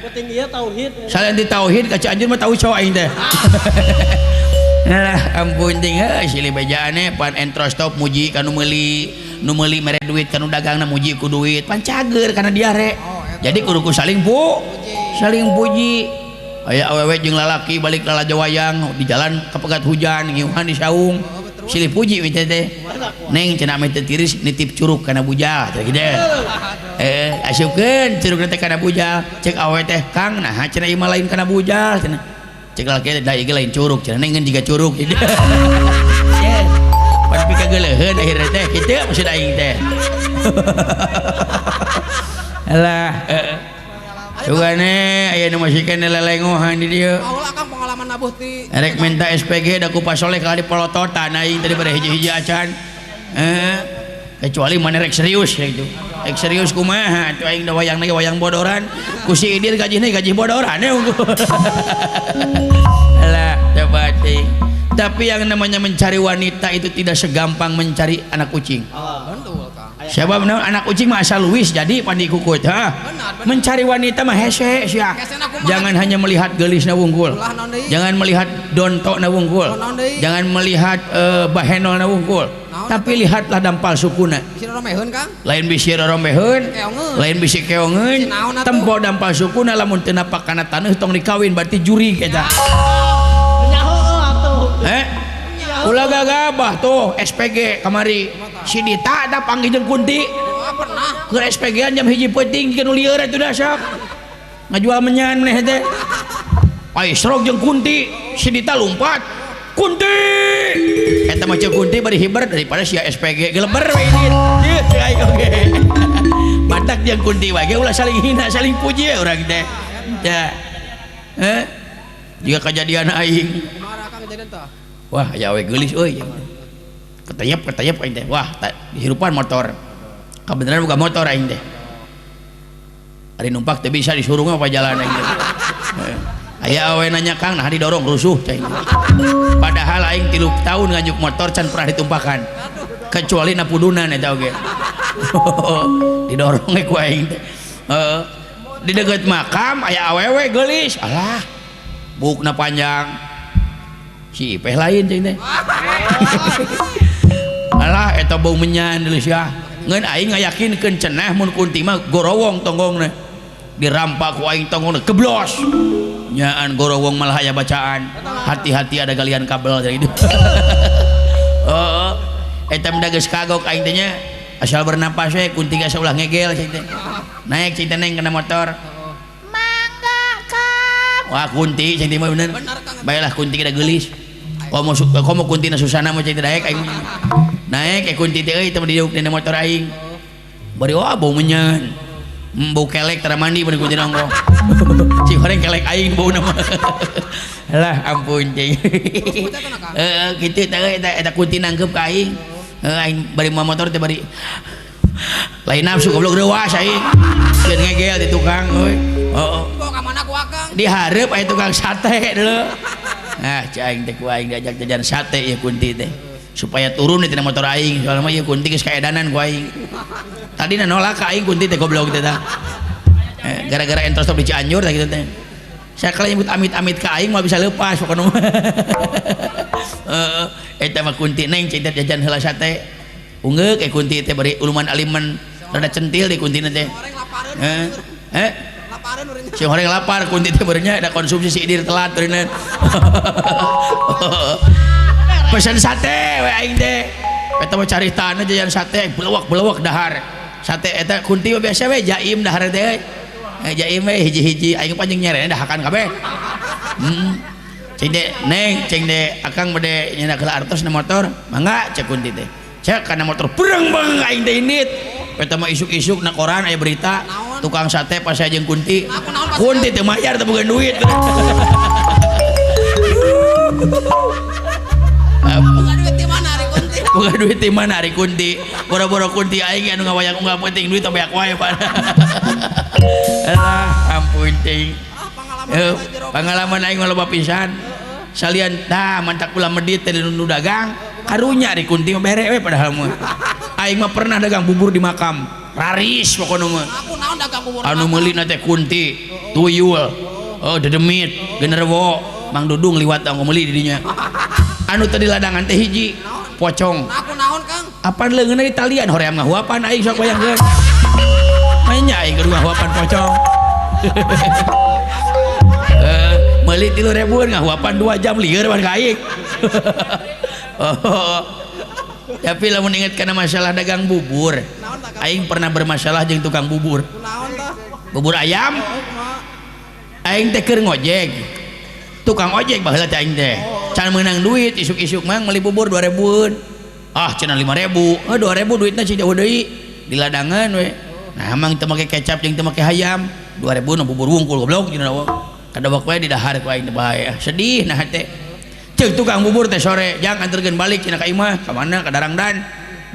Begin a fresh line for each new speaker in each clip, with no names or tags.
Penting ieu tauhid.
Salian di tauhid ka Cianjur mah tau cowok aing teh. Alah ampun ting heuh silih bejaan pan entros stop muji ka nu meuli, nu meuli mere duit ka nu dagangna muji ku duit, pan cager kana diare. Jadi kudu ku saling saling puji. Aya awewe jeung lalaki balik lalajo wayang di jalan kapegat hujan ngiuhan di saung. Silih puji we teh. Neng cenah meh teu tiris nitip curug kana bujal teh kitu. Asupkeun curugna teh kana bujal. Cek awewe teh, Kang naha cenah ieu mah lain kana bujal cenah. Cek lalaki teh da ieu lain curug cenah neng ngeun jiga curug kitu. Pan pikageuleuheun akhirna teh kitu maksud aing teh. Alah heeh. Sugane aya nu masih keneh lelengohan di dieu.
Ulah Kang pengalaman nabuh ti
Erek minta SPG da ku Pasoleh kali polototan aing tadi pada hiji-hiji acan. Kecuali mana rek serius ya gitu. Rek serius kumaha atuh aing da wayang lagi wayang bodoran. Ku si Idir gajihna gaji bodoran ya unggul. Alah coba ting. Tapi yang namanya mencari wanita itu tidak segampang mencari anak kucing. Siapa benar anak kucing mah asal luwis jadi pandi kukut, ha?
Benar, benar.
Mencari wanita mah hese sia.
Hese na kumaha?
Jangan hanya melihat geulisna wungkul.
Ulah naon deui?
Jangan melihat dontokna wungkul.
Ulah naon deui?
Jangan melihat bahenolna wungkul.
Naon?
Tapi lihatlah dampal sukuna.
Bisi roromeheun, Kang?
Lain bisi roromeheun,
Keongeun.
lain bisi keongeun.
Bisi naon atuh?
Tempo dampal sukuna lamun teu napak kana taneuh tong dikawin berarti jurig eta.
Nyaho atuh.
Ulah gagabah tuh SPG kamari. Si Dita da panggih jeung Kunti.
Oh, pernah.
Keur SPG-an jam 1 peuting jeung nu lieur atuh da sok. Ngajual menyan maneh teh. Ai srog jeung Kunti, si Dita lompat. Kunti. Eta mah ceuk Kunti bari hiber daripada sia SPG geleber we ini. Ieu aing oge. Batak jeung Kunti wae ge ulah saling hina, saling puji we urang teh. Ya. Jika kejadian aing.
Kumaha Kang kejadian tah?
Wah, aya we geulis euy. Ketayap aing teh. Wah, dihirupan motor. Kabeneran buka motor aing teh. Ari numpak teh bisa disuruh mah jalan aing teh. Aya awe nanya Kang, nah didorong rusuh cai. Padahal aing 3 tahun nganjuk motor can pernah ditumpakan. Kecuali napudunan eta oge. Didorong ku aing teh. Heeh. Di deukeut makam aya awewe geulis. Alah, bukna panjang. Si Ipeh lain cing teh. Alah eta bau menyan deui sia. Ngeun aing ngayakinkeun cenah mun Kunti mah gorowong tonggongna. Dirampak ku aing tonggongna geblos. Nyaan gorowong malah aya bacaan. Hati-hati ada galian kabel cing itu. Heeh. Eta mah geus kagok aing teh nya. Asal bernapas we Kunti geus ulah ngegel cing teh. Naik cing teh neng kana motor. Mangga Kang. Wah Kunti cing teh mah bener. Baiklah Kunti kita geulis. Komo Kunti na susana mah cing teh daek aing. Naik ke Kunti teh euy teh diuk dina motor aing. Bari wah bau menyan. Bau kelek tara mandi bari Kunti nongkrong. Si goreng kelek aing bauna mah. Alah ampun cing. Heeh kitu teh euy eta Kunti nangkep ka aing. Heeh aing bari mawa motor teh bari lain nafsu goblok reuas aing. Sieun ngegel di tukang euy. Heeh.
Bawa ka mana ku Akang?
Di hareup aya tukang sate deuleu. Nah, cai aing teh ku aing diajak jajan sate ieu Kunti teh. Supaya turun di tina motor aing, soalna mah ieu Kunti geus kaedanan ku aing. Tadina nolak ka aing Kunti teh goblok teh tah. Gara-gara entros stop di Cianjur tah kitu teh. Sakali nyebut amit-amit ka aing mah bisa lepas pokona mah. Heeh, eta mah Kunti neng cai teh jajan heula sate. Ungeuk Kunti teh bari uluman aliman rada centil di Kunti teh. Heeh. Heh. Si horeng lapar Kunti teh beureunnya da konsumsi si Idir telat beureunna. Pesan sate we aing teh. Eta mah cari tanah jajan sate belewak-belewak dahar. Sate eta Kunti mah biasa we jaim dahar teh. Jaim we hiji-hiji aing panjang nyerene dahakan kabeh. Cing teh neng cing teh akang bade nyeuna heula artos na motor. Mangga cek Kunti teh. Cek kana motor bereng beng aing teh indit. Eta mah isuk-isuk na koran aya berita tukang sate pas saya jeung Kunti. Kunti teh mayar teh boga duit.
Boga duit di mana ari Kunti?
Boga duit di mana ari Kunti? Boro-boro Kunti aing anu ngawayang unggal penting duit teh banyak wae pan. Alah ampun ting. Pengalaman aing mah loba pisan. Salian tah mantak ulah medit teh nu dagang karunya ari Kunti mah bere we padahal mah. Aing mah pernah dagang bubur di makam. Raris pokona mah.
Aku naon dagang bubur?
Anu meulina teh Kunti. Tuyul, oh dedemit, genderuwo, Mang Dudung liwat tong meuli di dinya. Anu teu di ladangan teh hiji, pocong.
Aku naon Kang?
Apan leungeunna di talian hoream ngahuapan aing sok bayangkeun. Mainnya aing keur ngahuapan pocong. Meuli 3.000 ngahuapan 2 jam lieur ban ka aing. Oh. Tapi lamun inget kana masalah dagang bubur, aing pernah bermasalah jeung tukang bubur. Bubur ayam. Aing teh keur ngojek. Tukang ojek baheula teh aing teh. Can meunang duit isuk-isuk mang meuli bubur 2.000-eun. Ah cenah 5.000. Oh 2.000 duitna cing jauh deui. Di ladangan we. Nah mang teu make kecap jeung teu make hayam. 2.000 nu bubur wungkul goblok cenah we. Kadawak we di dahar ku aing teh bae. Sedih nah teh. Ceuk tukang bubur teh sore, jang anterkeun balik cenah ka imah, ka mana ka Darangdan.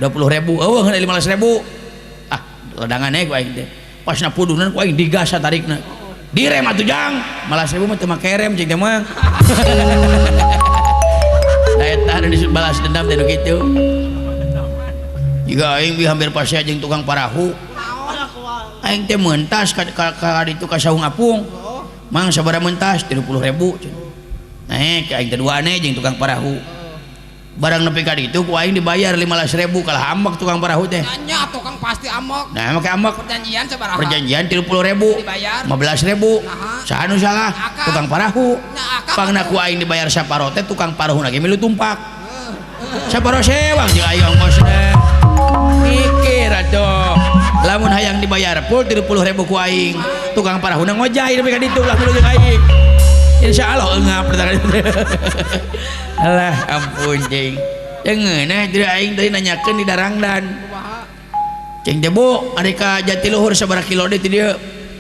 20.000. Eueuh ngeun 15.000. Ah ladangan we ku aing teh. Pas na pudunan ku aing digas tarikna. Direm atuh jang, 15.000 mah teu make rem cing teh mah. Da eta anu dibalas dendam teh nu kitu. Jiga aing bi hampir pasea jeung tukang parahu. Aing teh mentas ka ditu ka Saung Apung. Mang sabaraha mentas 30.000 cenah. Naek aing teh duaan jeung tukang parahu. Barang nepi ka ditu ku aing dibayar 15.000 kalah ambek tukang parahu teh.
Nya tukang pasti ambek.
Nah make ambek.
Perjanjian sabaraha?
Perjanjian 30.000.
Dibayar
15.000. Saha nu salah? Tukang parahu. Pangna ku aing dibayar saparo teh tukang parahu lagi milu tumpak. Saparo sewang jeung aing ongkosna. Mikir atuh. Lamun hayang dibayar pul 30.000 ku aing. Tukang parahuna ngojay nepi ka ditu lah milu jeung aing. Insya Allah engap. Alah ampun cing. Jangan tadi aing tadi nanyakeun di Darangdan. Cing teh Bu, ari ka Jatiluhur sabaraha kilo deui ti dieu?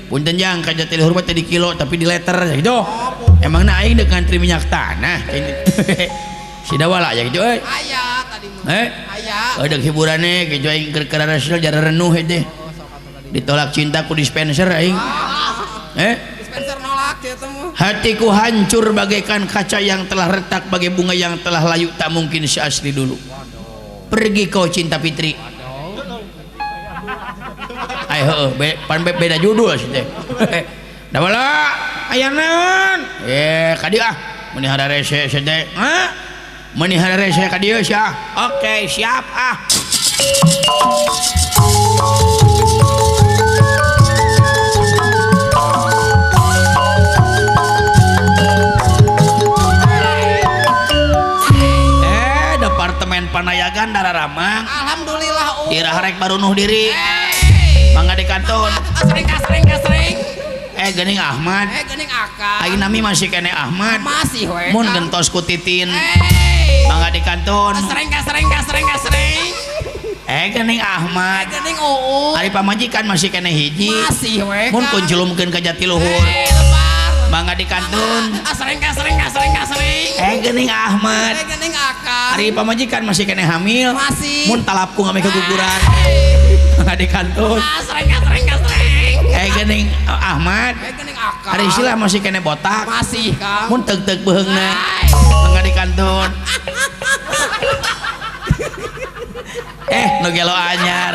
Punten jang ka Jatiluhur mah teh di kilo tapi di liter gitu. Emangna aing deuk ngantri minyak tanah cing. Si Dawala aya kitu euy.
Aya tadi mah. Aya.
Deuk hiburane kitu aing keur kararesel jara renuh teh. Ditolak cinta ku dispenser aing. Hatiku hancur bagaikan kaca yang telah retak, bagai bunga yang telah layu, tak mungkin seasli dulu. Pergi kau cinta Fitri. Ayo heueuh, pan beda judul sih teh. Dawala aya naon? Ka dieu ah, meuni hararese sih teh. Hah? Meuni hararese ka dieu sia. Oke, siap ah. Departemen Panayagan Dararamang.
Alhamdulillah.
Iraha rek barunuh diri. Mangga di kanton.
Kasring kasring kasring.
Geuning Ahmad.
Geuning Akang.
Aing nami masih kene Ahmad.
Masih we.
Mun gentos ku Titin. Mangga di kanton.
Kasring kasring kasring kasring.
Geuning Ahmad.
Geuning Uu.
Ari pamajikan masih kene hiji.
Masih we.
Mun kunculumkeun ka Jatiluhur. Mangga di kantun.
Asring asring asring asring.
Geuning Ahmad.
Geuning Akang.
Ari pamajikan masih kene hamil.
Masih.
Mun talapku ngame keguguran. Mangga di kantun.
Asring asring asring.
Geuning Ahmad.
Geuning Akang.
Ari istilah masih kene botak.
Masih Kang.
Mun teug-teug beuheungna. Mangga di kantun. Nu gelo anyar.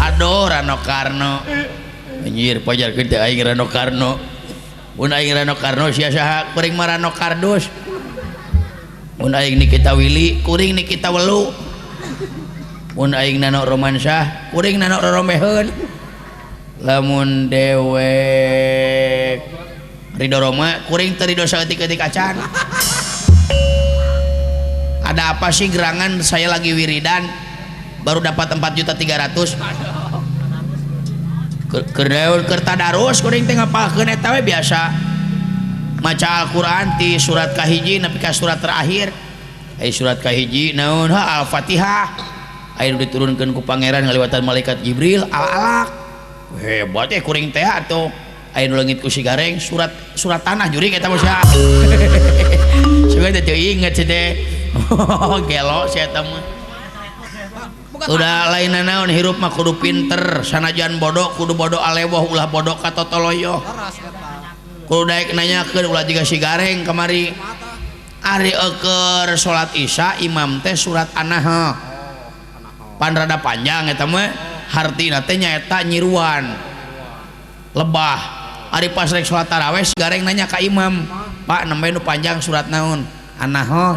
Aduh Rano Karno. Anjir pajarkeun teh aing Rano Karno. Mun aing Rano Karno sia saha? Kuring mah Rano Kardus. Mun aing Nikita Willy, kuring Nikita Welu. Mun aing Nano Romansyah, kuring Nano Roromeheun. Lamun dewek Ridho Roma, kuring teu ridho saeutik-eutik acan. Ada apa sih gerangan saya lagi wiridan baru dapat 4.300.000. Keur tadarus kuring teh ngapalkeun eta we biasa maca Al-Qur'an ti surat kahiji nepi ka surat terakhir. Ai surat kahiji naon? Ha Al-Fatihah. Aya nu diturunkeun ku pangeran ngaliwatan malaikat Jibril al-alaq. Hebat kuring teh atuh. Aya nu leungit ku si Gareng surat surat tanah jurig eta mah sia. Sugan teh teu inget sih teh. Gelo si eta mah. Udah lain naon hirup mah kudu pinter, sanajan bodoh kudu bodoh alewoh ulah bodoh katotoloyo. Kudu daek nanyakeun ulah jiga si Gareng kamari. Ari eueur salat Isya imam teh surat An-Nahl. Pan rada panjang eta mah hartina teh nyaeta nyiruan. Lebah. Ari pas rek salat tarawih si Gareng nanya ka imam, "Pak, nembe nu panjang surat naon?" An-Nahl.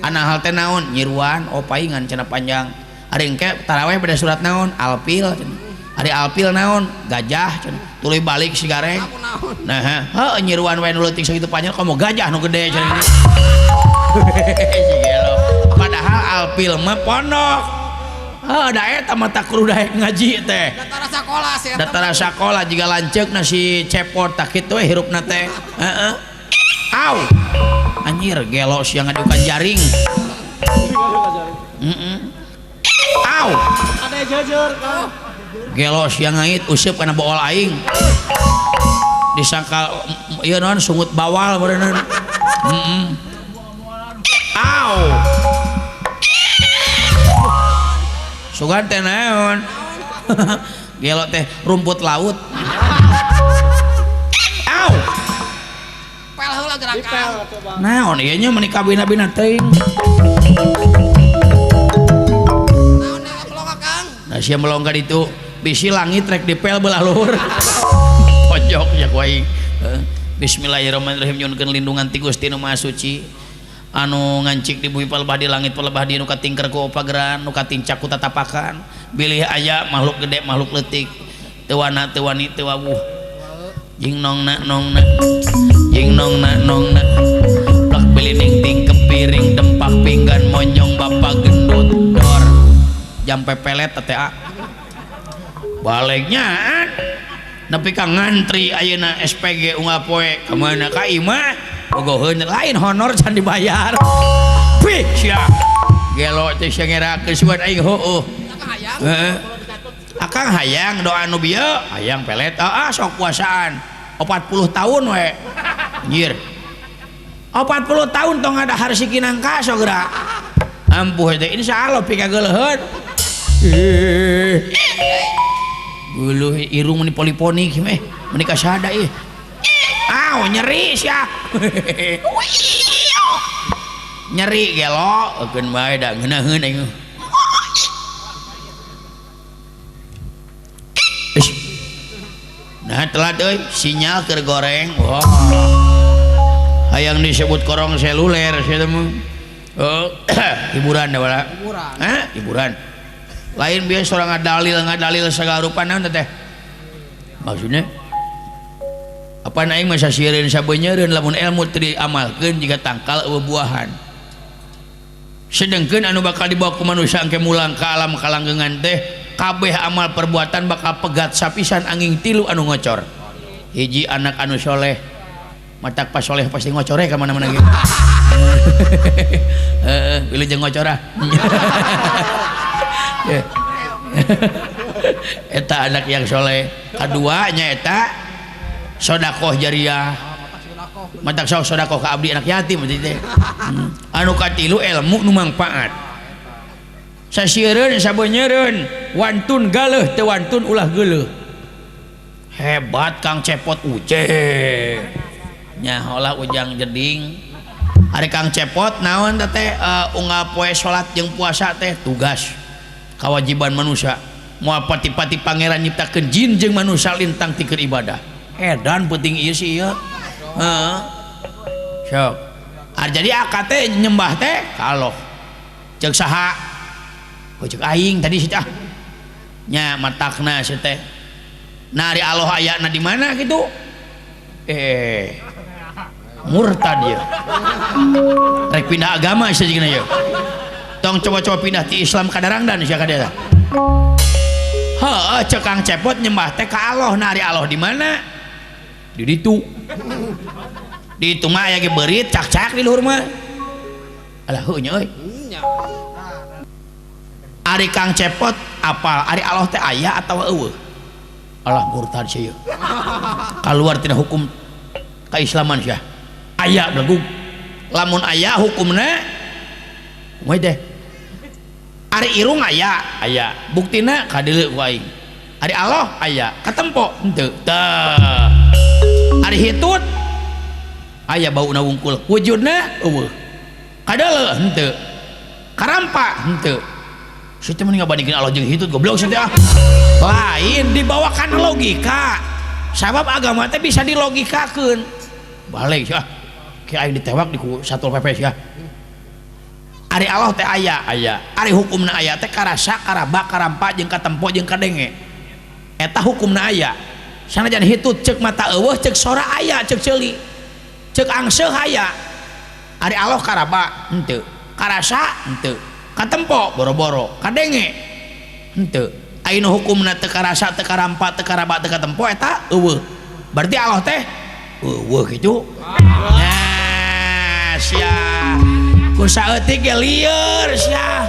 An-Nahl teh naon? Nyiruan, oh paingan cenah panjang. Ari engke tarawih beda surat naon? Alfil cenah. Ari alfil naon? Gajah cenah. Tuluy balik si Gareng. Nah, heuh nyiruan we nu leutik sakitu panjang komo gajah nu gede cenah. Si gelo. Padahal alfil mah pondok. Heuh da eta mah tak kudu daek ngaji teh.
Datara sakola sih.
Datara sakola jiga lanceukna si Cepot tak kitu we hirupna teh. Heeh. Au. Anjir gelo sia ngadiukan jaring. Heeh. Au.
Ada jujur Kang.
Gelo sia ngait useup kana bool aing. Disangka ieu naon sungut bawal meureunna. Heeh. Au. Sugan teh naon? Gelo teh rumput laut. Au.
Pel heula gerakan.
Naon ieu nya meuni kabina-bina teuing.
Naon nya melong Kang?
Nah sia melong ka ditu bisi langit rek dipel belah luhur. Pojok ya ku aing. Bismillahirrahmanirrahim nyuhunkeun lindungan ti Gusti Nu Maha Suci. Anu ngancik di bumi palebah di langit palebah di nu katingker ku pageran nu katincak ku tatapakan bilih aya makhluk gede makhluk leutik teu wana teu wani teu wawuh jeung nongna nongna jeung nongna nongna plak bilining ting kepiring dempak pinggan monyong bapak gendut dor jam pepelet teh a balegnya nepi ka ngantri ayeuna SPG unggal poe ka mana ka imah bogoheun lain honor can dibayar. Wih sia. Gelo teh sia ngerakeun sugan aing heueuh. Heeh. Akang hayang doa nu bieu, hayang pelet. Ah sok puasaan. 40 tahun we. Anjir. 40 tahun tong ada harsiki nangka sok geura. Ampuh teh insyaallah pikageuleuheun. Geuleuh irung meni poliponik meh, meni kasada ih. Aw nyeri sia. Nyeri gelo eukeun bae da ngeunaheun aing. Nah telat euy, sinyal keur goreng. Wah. Hayang disebut korong seluler sia teh mah. Oh, hiburan da wala.
Hiburan.
Hah? Hiburan. Lain bieu sorang ngadalil sagala rupa naon teh? Maksudnya apa aing mah sasiereun sabeunyereun lamun ilmu teu diamalkeun jiga tangkal eueuh buahan. Sedengkeun anu bakal dibawa ku manusia engke mulang ka alam kalanggengan teh kabeh amal perbuatan bakal pegat sapisan angin tilu anu ngocor. Hiji anak anu soleh, matak pas soleh pasti ngocore ka mana-mana gitu. Heeh, wilujeng ngocor ah. Eta anak yang soleh. Kaduanya eta sodakoh jariah, matak sok sodakoh ka abdi anak yatim teh. Anu katilu ilmu nu mangpaat. Sasiereun sabeunyereun wantun galeuh teu wantun ulah geuleuh. Hebat Kang Cepot uce. Nyaholah ujang jeding. Ari Kang Cepot naon teh unggal poe salat jeung puasa teh tugas kewajiban manusia. Moal pati-pati pangeran nyiptakeun jin jeung manusia lintang ti keur ibadah. Edan penting ieu sih ieu. Heeh. Sok. Ar jadi akad teh nyembah teh ka Allah. Ceuk saha? Oh ceuk aing tadi sih ah. Nya matakna sih teh. Nah ari Allah ayana di mana gitu? Murtad ieu. Rek pindah agama sia jeung ieu. Tong coba-coba pindah ti Islam ka darangdan sia ka dieu. Heeh, ceuk Kang Cepot nyembah teh ka Allah. Nah ari Allah di mana? Di ditu. Di ditu mah aya ge beurit cak-cak di luhur mah. Alah heuh nya euy. Ari Kang Cepot apal ari Allah teh aya atawa eueuh? Allah murtad sia ieu. Kaluar tina hukum keislaman sia. Aya belegug. Lamun aya hukumna kumaha teh? Ari irung aya, aya. Buktina kadeuleu ku aing. Ari Allah aya, katempo henteu. Tah. Ari hitut aya bauna wungkul, wujudna eueuh. Kadeuleu henteu. Karampa henteu. Sia teh mending ngabandingkeun Allah jeung hitut goblok sia teh ah. Lain dibawa kana logika. Sabab agama teh bisa dilogikakeun. Balik sia. Ki aing ditewak di ku Satpol PP sia. Ari Allah teh aya, aya. Ari hukumna aya teh karasa, karaba, karampa jeung katempo jeung kadenge. Eta hukumna aya. Sanajan hitut ceuk mata eueuh, ceuk sora aya, ceuk ceuli. Ceuk angseuh aya. Ari Allah karaba henteu, karasa henteu, katempo boro-boro, kadenge henteu. Ayeuna hukumna teu karasa, teu karampa, teu karaba, teu katempo eta eueuh. Berarti Allah teh eueuh kitu. Nah, sia. Ku saeutik ge lieur sia.